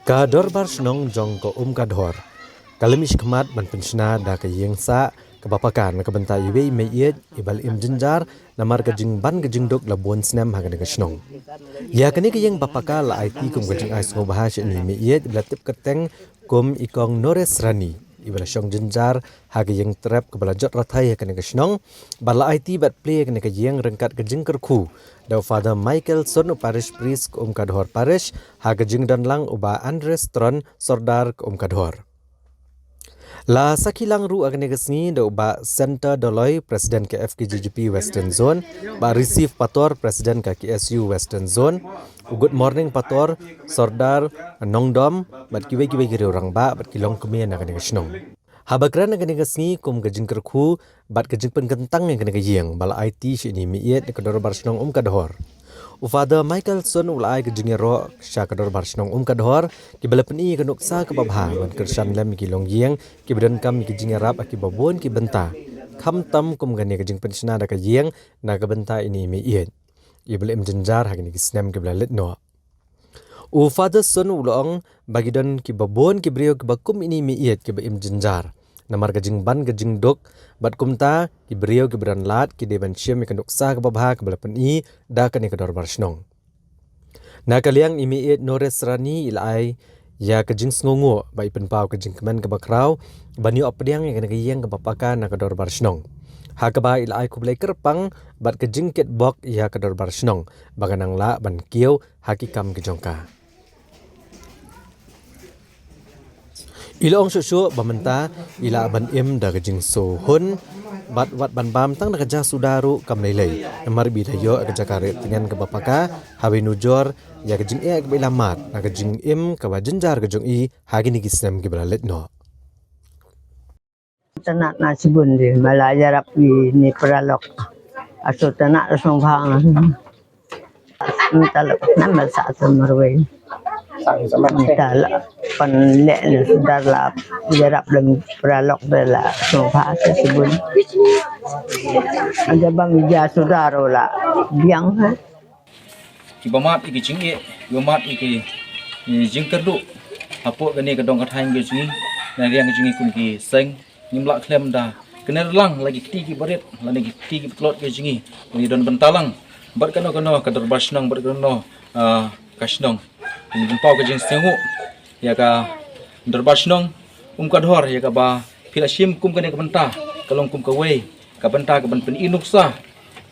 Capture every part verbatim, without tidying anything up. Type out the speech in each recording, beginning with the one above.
Ka Dorbar Shnong jong ka Umkadhor ka la mih shakhmat ban pynshna da ka ïing sah kaba paka na ka bynta iwei i meiieit iba la im jynjar namar ka jingban ka jingduk la bun snem ha kane ka shnong. Ïa kane ka ïing ba paka la aiti kum ka jingai sngewbha sha ine i meiieit iba la tip kyrteng kum i Kong Noresrani iba la shong jynjar ha ka ïing trep kaba la jot rathai ha kane ka shnong, bad la aiti bad plie ïa kane ka ïing ryngkat ka jingkyrkhu da u Father Michael Sun, u Parish Priest ka Umkadhor Parish, ha ka jingdon lang u Bah Andres Tron, Sordar ka Umkadhor. La sakhi lang ruh ha kane ka sngi da u Bah Center Doloi, President ka F K J G P Western Zone, Bah Receive Pator, President ka K S U Western Zone, u Good Morning Pator, Sordar Nongdom, bad kiwei kiwei ki riew rangbah bad ki longkmie na kane ka shnong. Haba kren ha kane ka sngi kum ka jingkyrkhu bad ka jingpynkyntang ïa kane ka ïing ba la aiti sha ine i meiieit na ka Dorbar Shnong Umkadhor, u Father Michael Sun u la ai ka jingïaroh sha ka Dorbar Shnong Umkadhor kiba la pyni ïa ka nuksa kaba bha ban kyrshan lem ïa ki longïing kiba donkam ïa ka jingïarap ha kiba bun ki bynta, khamtam kum kane ka jingpynshna da ka ïing na ka bynta ine i meiieit iba la im jynjar ha kine ki snem kiba la leit noh. U Father Sun u la ong ba ki don kiba bun ki briew kiba kum ine i meiieit kiba im jynjar namar ka jingban ka jingduk, bad kumta ki briew kiba don lad ki dei ban shim ïa ka nuksa kaba bha kaba la pyni da kane ka Dorbar Shnong. Na ka liang i meiieit Noresrani i la ai ïa ka jingsngewnguh ba i pynpaw ka jingkmen kaba khraw ban ïoh pdiang ïa kane ka ïing kaba paka na ka Dorbar Shnong, ha kaba i la ai khublei kyrpang bad ka jingkitbok ïa ka Dorbar Shnong ba kan nang lah ban kiew ha ki kam ki jong ka. I la ong shuh shuh ba mynta i lah ban im da ka jingsngewhun bad wat ban bam tang da ka ja suda ruh kam lei lei, namar ba i la ïoh ka jaka rieh tyngen kaba paka, haba i nujor ïa ka jingeh kaba i la mad na ka jingim kaba jynjar ka jong i ha kine ki snem kiba la leit noh. Tana na sibun di mala ïarap ïa ine i paralok. Asu tana la sngewbha. Mynta la nam sa sa marwei. Mynta la pan leh ne sudar la ïarap lem paralok de la sngewbha sa sibun. Ada bang ïa sudar la biang ha. Kiba mad ïa ki jingeh, kiba mad ïa ki, eh, jingkyrduh hapoh kane ka dong ka thaiñ ka jong ngi, na liang ka jong ngi kum ki seng, ngim lah khlem da kner lang la ki kti kiba rit lane ki kti kiba tlot ka jong ngi, ban ïadon bynta lang bad kano kano ka Dorbar Shnong bad kano, ah, ka shnong. Ngin pynpaw ka jingsngewnguh ïa ka Dorbar Shnong Umkadhor ïa kaba phi la shim kum kane ka bynta, ka long kum kawei ka bynta kaban pyni nuksa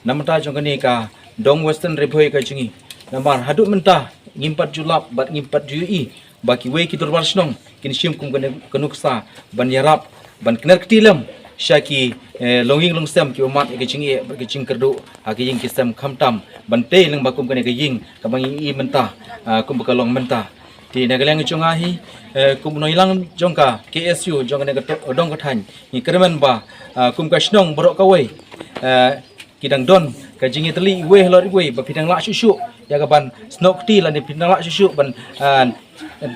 na bynta jong kane ka dong Western Ri Bhoi ka jong ngi. Namar haduh mynta ngim pat ju lap bad ngim pat ju ïohi ba kiwei ki Dorbar Shnong kin shim kum kane ka nuksa ban ïarap ban kner kti lem sha ki, eh, longïing longsem kiba mad ïa ka jingeh bad ka jingkyrduh ha ka ïing ki sem, khamtam ban tei lyngba kum kane ka ïing kaba ngi ïohi mynta, ah, kumba ka long mynta. Te na ka liang jong nga hi, eh, kum u nongïalam jong ka K S U jong kane ka to-, dong ka thaiñ, ngi kyrmen ba, ah, kum ka shnong baroh kawei, eh, ki dang don ka jingïatylli iwei halor iwei ba phi dang lah shuh shuh ïa kaban snoh kti lane phi dang lah shuh shuh ban, ah,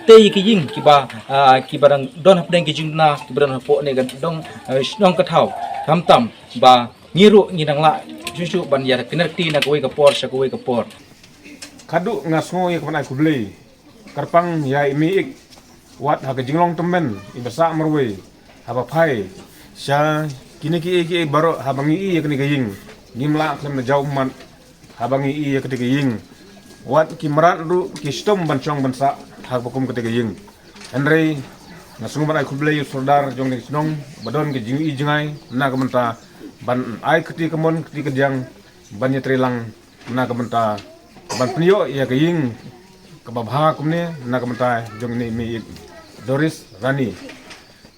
tei ïa ki ïing kiba, ah, kiba dang don hapdeng ki jingduna kiba don hapoh ne ka dong, eh, shnong ka thaw, khamtam ba ngi ruh ngi dang lah shuh shuh ban ïa kner kti na kawei ka por sha kawei ka por. Khatduh nga sngew ïa kaban ai khublei kyrpang ïa i meiieit wat ha ka jinglong tymmen iba sah marwei haba phai sha kine kiei kiei baroh. Haba ngi ïohi ïa kane ka ïing ngim lah khlem da jaw ummat haba ngi ïohi ïa kane ka ïing. Wat ki mrad ruh ki shitom ban shong ban sah ha kaba kum kane ka ïing. Hynrei nga sngew ban ai khublei ïa u sordar jong kane ka shnong ba don ka jingïohi jngai na ka bynta ban ai kti kamon kti kadiang ban ïatrei lang na ka bynta ban pynïoh ïa ka ïing kaba bha kumne na ka bynta jong ine i meiieit Doris Rani.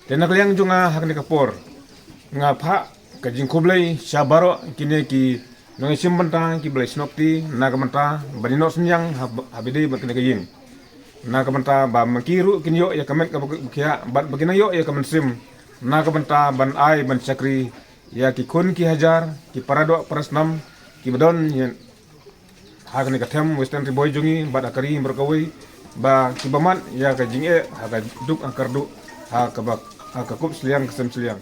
Te na ka liang jong nga ha kane ka por nga phah ka jingkhublei sha baroh kine ki nongïashim bynta kiba la ïasnoh kti na ka bynta ban ïehnoh synñiang hab-, haba ïadei bad kane ka ïing. Na ka bynta ba ma ki ruh kin ïoh ïa ka met kaba khiah bad ba kin nang ïoh ïa ka mynsiem na ka bynta ban ai ban shakri ïa ki khun ki hajar ki paradoh parasnam kiba don ïa ha kane ka them Western Ri Bhoi jong ngi bad ha ka ri baroh kawei ba kiba mad ïa ka jingeh ha ka duk ha ka kyrduh ha kaba, ha ka kup sliang ka sem sliang.